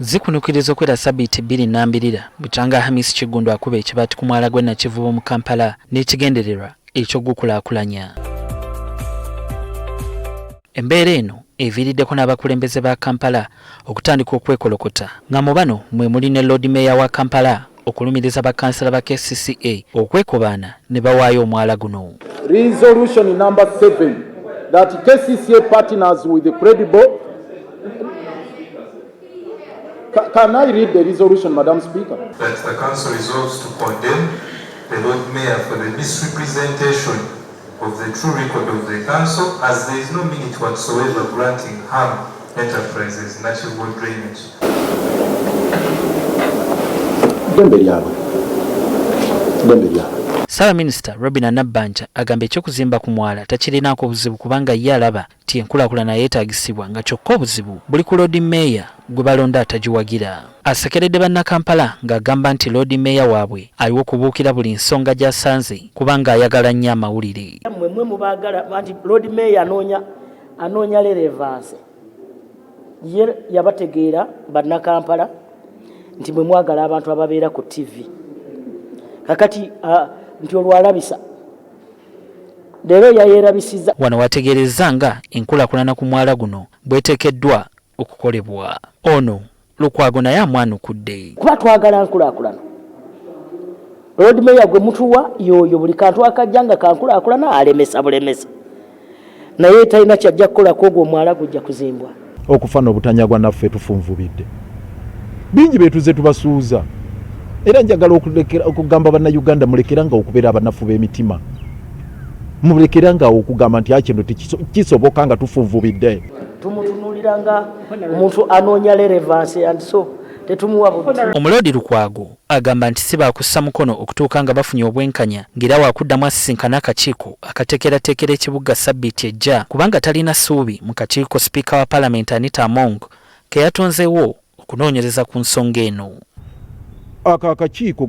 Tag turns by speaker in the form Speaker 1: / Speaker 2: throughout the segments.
Speaker 1: Zikunukiriza okwera sabbiiti bbiri nnambirira bukyanga Hamis Kiggundu akuba ekibaati ku mwala gw'e Nakivubo mu Kampala n'ekigendererwa eky'okugukulaakulanya. Embeera eno eviiriddeko n'abakulembeze ba Kampala okutandika okwekolokota nga mu bano mwe muli ne Loodi Meeya wa Kampala okulumiriza bakansala ba KCCA okwekobaana ne bawaayo omwala guno.
Speaker 2: Resolution number 7 that KCCA partners with the credible. Can I read the resolution, Madam Speaker?
Speaker 3: That the council resolves to condemn the Lord Mayor for the misrepresentation of the true record of the council, as there is no minute whatsoever granting Ham Enterprises Nakivubo drainage.
Speaker 2: Ddembe lyabwe, ddembe lyabwe.
Speaker 1: Ssaabaminisita Robinah Nabbanja agamba eky'okuzimba ku mwala takirinaako buzibu kubanga ye alaba nti enkulaakulana yeetaagisibwa nga kyokka obuzibu buli ku Loodi Meeya gwe balonda atagiwagira. Asekeredde Bannakampala ng'agamba nti Loodi Meeya waabwe aliwo kubuukira buli nsonga gy'asanze kubanga ayagala nnyo amawulire.
Speaker 4: Mmwe mwe mubaagala nti Loodi Meeya anoonya relevance. Ye yabategeera Bannakampala nti mwe mwagala abantu ababeera ku TV. Kakati nti olwalabisa leero yayeerabisizza.
Speaker 1: Wano wategeerezza nga enkulaakulana ku mwala guno bweteekeddwa okukolebwa. Ono Lukwago naye amwanukudde.
Speaker 4: Kuba twagala nkulaakulana. Lord Mayor gwe mutuwa yoyo buli kantu akajja nga kankulaakulana alemesa bulemesa. Naye talina kyajja kukolako ogwo omwala gujja kuzimbwa.
Speaker 5: Okufa n'obutanyagwa naffe tufunvubidde. Bingi bye tuzze tubasuuza. Era njagala okugamba Bannayuganda mulekera nga okubeera abanafu b'emitima. Mulekera nga okugamba nti kino kisoboka nga tufunvubidde.
Speaker 4: Tumutunuulira nga omuntu anoonya relevance and so tetumuwa buti.
Speaker 1: Omuloodi Lukwago agamba nti si baakussa mukono okutuuka nga bafunye obwenkanya ng'era waakuddamu asisinkane akakiiko akateekerateekera ekibuga sabbiiti ejja kubanga talina ssuubi mu kakiiko sipiika wa Palamenti Anita Among ke yatonzeewo okunoonyereza ku nsonga eno.
Speaker 5: Ako akakiiko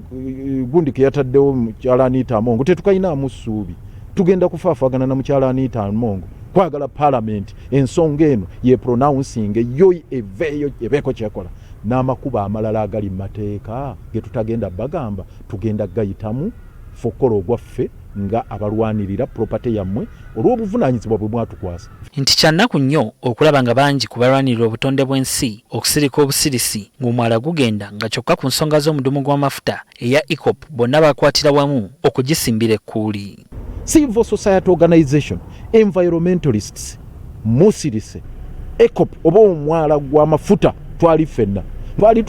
Speaker 5: gundi ke yataddewo mukyala Anita Among tetukalinaamu ssuubi. Tugenda kufaafaagana na mukyala Anita Among kwagala Palamenti ensonga eno ye pronouncing yo eveeyo ebeeko kyekola. N'amakubo amalala agali mu mateeka ge tutagenda bagamba tugenda gayitamu ffe okukola ogwaffe nga abalwanirira property yammwe olw'obuvunaanyizibwa bwe mwatukwasa.
Speaker 1: Nti kya nnaku nnyo okulaba nga bangi ku balwanirira obutonde bw'ensi okusirika obusirisi ng'omwala gugenda nga kyokka ku nsonga z'omudumu gw'amafuta eya EACOP bonna bakwatira wamu okugisimbira ekkuuli.
Speaker 5: Civil Society Organization, environmentalists, musirise, EACOP oba omwala gw'amafuta twali ffenna. Twali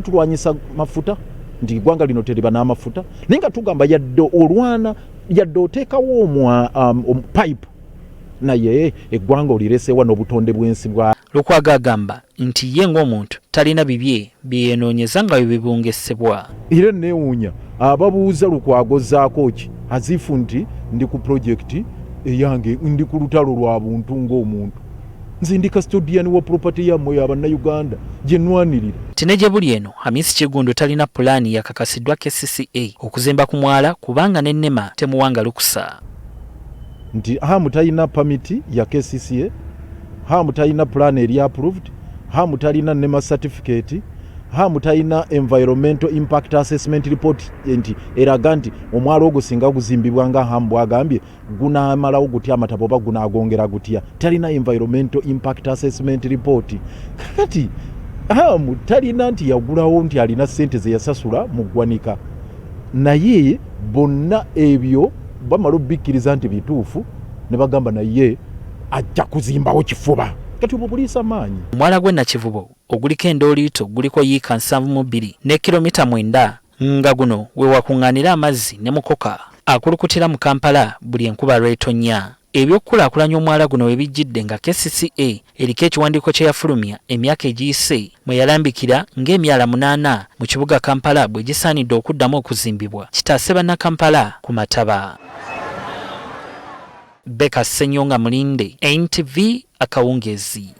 Speaker 5: tulwanyisa mafuta nti eggwanga lino teriba n'amafuta, naye nga tugamba yadde olwana yadde oteekawo pipe naye eggwanga olireseewa n'obutonde bw'ensi bwa.
Speaker 1: Lukwago agamba nti ye ng'omuntu talina bibye bye yeenoonyeza nga bwe bibungesebwa.
Speaker 5: Era neewuunya ababuuza Lukwago zaako ki azifu nti ndi ku projekiti eyange, ndi ku lutalo lwa buntu ng'omuntu. Nze ndi custodian wa property yammwe ya Bannayuganda gye nnwanirira.
Speaker 1: Nti ne gye buli eno Hamis Kiggundu talina pulaani yakakasiddwa KCCA okuzimba ku mwala kubanga ne NEMA temuwanga lukusa.
Speaker 5: Nti Ham talina permit ya KCCA, Ham talina plan eri approved, Ham talina NEMA certificate, Ham talina environmental impact assessment report nti eraga nti omwala ogwo singa guzimbibwa nga Ham bw'agambye gunaamalawo gutya amataba oba gunaagongera gutya. Talina environmental impact assessment report. Kakati Ham talina nti yagulawo nti alina ssente ze yasasula mu ggwanika, naye bonna ebyo bamala obikkiriza nti bituufu ne bagamba naye ajja kuzimbawo kifuba. Kati obwo buliisa maanyi.
Speaker 1: Omwala gw'e Nakivubo oguliko endooliito guliko yiika 72 ne kilomita 9 nga guno we wakuŋŋaanira amazzi ne mukoka akulukutira mu Kampala buli enkuba lw'etonnya. Ebyokukulaakulanya omwala guno we bijjidde nga KCCA eriko ekiwandiiko kye yafulumya emyaka egiyise mwe yalambikira ng'emyala 8 mu kibuga Kampala bwe gisaanidde okuddamu okuzimbibwa kitaase Bannakampala ku mataba. Beka Ssenyonga Mulinde, NTV, akawungeezi.